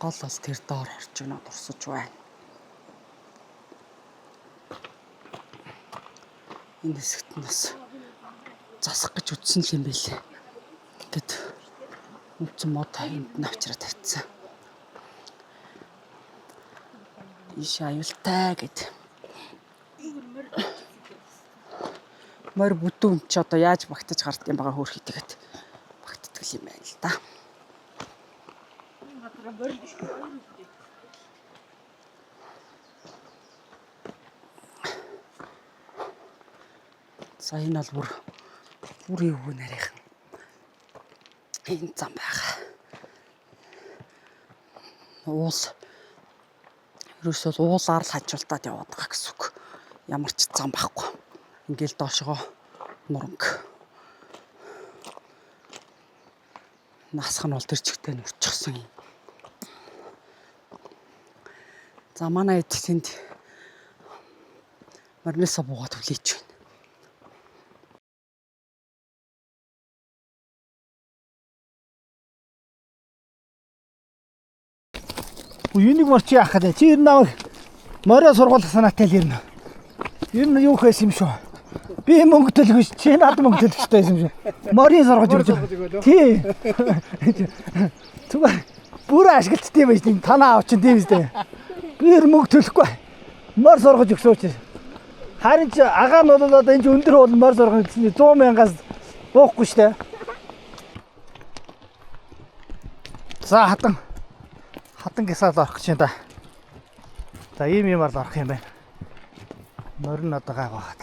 Гол бол тэр доор орчигнод урсаж байна. Энэ хэсэгт нь бас засах гэж үтсэн л юм билээ. Ингээд үндсэн мод энд нь авчираа тавьчихсан. Ийш аюултай гэд. Морь бүтэн үн чи одоо яаж багтаж гард юм байгаа хөөрхий тэгээд багтдаг юм байна л да. За энэ бол бүр бүрийн өвгөн нарийнхан энэ зам байгаа. Уул ерөөсөө л уулаар л хажуултаад яваад байгаа гэсэн үг. Ямар ч зам байхгүй. Ингээл доошогоо нуранг. Насх нь бол тэр чигтээ нүрчихсэн юм. За манай эд тэнд мориносоо буугаад хүлээж байна. Үгүй энийг мор чи яах вэ? Чи ер нь намайг морио сургуулах санаатай л ирнэ. Ер нь юу хийсэн юм шүү. Би мөнгө төлөх биш, чи надад мөнгө төлөх хэрэгтэй байсан юм шүү. Морийн сургаж өгч. Тий. Зүгээр бүр ашиглалттай юм байж тийм танаа аав чинь тийм үстэй. Би ер нь мөнгө төлөхгүй. Мор сургаж өгсөн учраас. Харин чи агаа нь бол одоо энэ чи өндөр уул мор сургах гэсэн 100 мянгаас буухгүй штэ. За хатан хатан гисал орох гэж байна да. За ийм юмар л орох юм байна. Морин одоо гайг байгаад.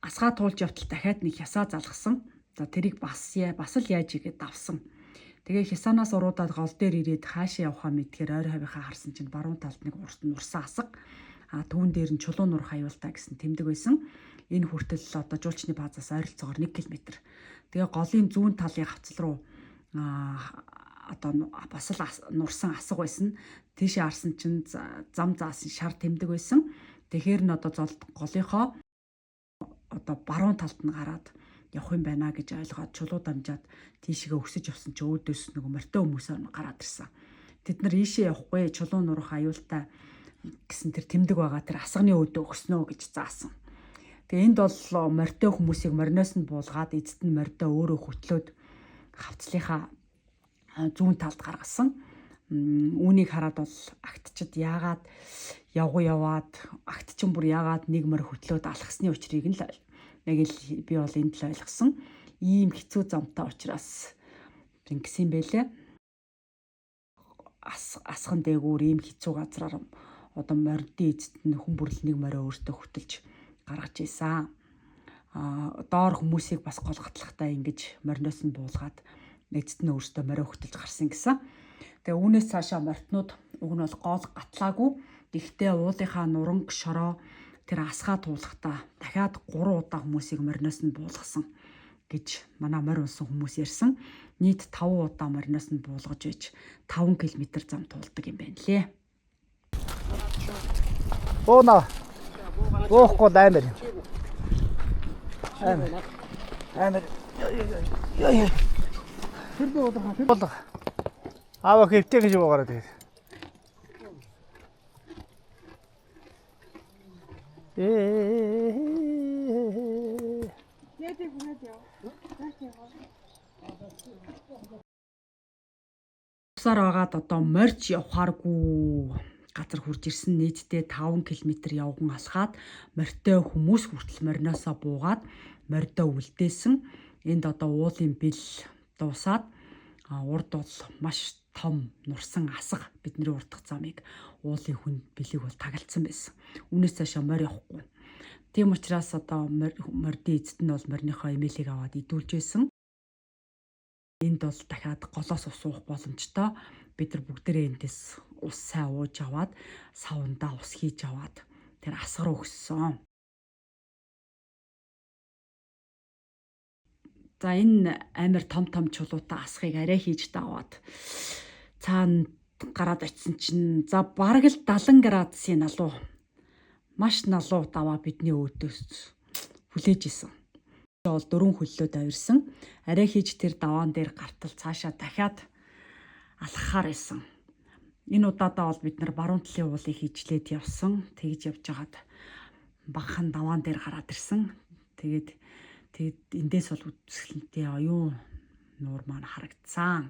Асгаа туулж явтал дахиад нэг хясаа залгасан. За тэрийг бас яа бас л яаж игээд давсан. Тэгээ хясаанаас уруудаад гол дээр ирээд хаашаа явхаа мэдхээр ойр хавийнхаа харсан чинь баруун талд нэг урт нурсан асга. А түүн дээр нь чулуун нурах аюултай гэсэн тэмдэг байсан. Энэ хүртэл одоо жуулчны баазаас ойролцоогоор 1 км. Тэгээ голын зүүн талын хавцал руу а одоо бас л нурсан асга байсан. Тийшээ харсан чинь зам заасан шар тэмдэг байсан. Тэгэхээр нь одоо зол голынхоо одоо баруун талд нь гараад явах юм байна гэж ойлгоод чулуу дамжаад тийшгээ өсөж явсан чи өөдөөс нөгөө морьтой хүмүүс гараад ирсэн. Тэд нар ийшээ явахгүй чулуу нурах аюултай гэсэн тэр тэмдэг байгаа тэр асганы өөдөө өгснөө гэж заасан. Тэгээ энд бол морьтой хүмүүсийг мориноос нь буулгаад эцэст нь морьдоо өөрөө хөтлөөд хавцлынхаа зүүн талд гаргасан. Үүнийг хараад бол агтчид яагаад явгуу яваад агт чинь бүр яагаад нэг морь хөтлөөд алхасны учрыг нь л яг л би бол энд л ойлгосон. Ийм хэцүү замтай учраас ингэсэн юм байлээ. Асхан дээгүүр ийм хэцүү газраар одоо морьдын эцэст нь хүн бүрл нэг морио өөртөө хөтөлж гаргаж исэн. А доор хүмүүсийг бас гол гатлахтаа ингэж мориноос нь буулгаад эцэст нь өөртөө морио хөтөлж гарсан гэсэн. Тэгээ үүнээс цаашаа морьтнууд уг нь бол гол гатлаагүй. Гэхдээ уулынхаа нуранг шороо тэр асгаа туулахдаа дахиад 3 удаа хүмүүсийг мориноос нь буулгасан гэж манай морь унсан хүмүүс ярьсан. Нийт 5 удаа мориноос нь буулгаж иж 5 км зам туулдаг юм байна лээ. Бууна. Буухгүй л аймар. Аймар. Аймар. Яа яа. Тэр буулга. Тэр буулга. Аава хэвтэй гэж буугараа тэгээд. Ээ. Усаар байгаад одоо морьж явхааргүй газар хурж ирсэн нийтдээ 5 км явган алхаад морьтой хүмүүс хүртэл мориноосоо буугаад морьдоо үлдээсэн. Энд одоо уулын бэл дуусаад урд бол маш том нурсан асга бидний урдах замыг уулын хүн бэлэг бол тагалцсан байсан. Үүнээс цаашаа морь явахгүй. Тийм учраас одоо морьдын эзэд нь бол мориныхоо эмээлийг аваад идүүлж байсан. Энд бол дахиад голоос ус уух боломжтой. Бид нар бүгдээрээ эндээс ус сайн ууж аваад савндаа ус хийж аваад тэр асга руу өссөн. За энэ амар том том чулуутай асхыг арай хийж даваад цаана гараад очисон чинь за бараг л 70 градусын налуу маш налуу даваа бидний өөдөөс хүлээж исэн. бол дөрвөн хөллөө давирсан. Арай хийж тэр даваан дээр гартал цаашаа дахиад алхахаар байсан. Энэ удаадаа бол бид нар баруун талын уулыг хийжлээд явсан. Тэгж явж хагаад багахан даваан дээр гараад ирсэн. Тэгээд тэгээд эндээс бол үзэсгэлэнтэй оюун нуур маань харагдсан.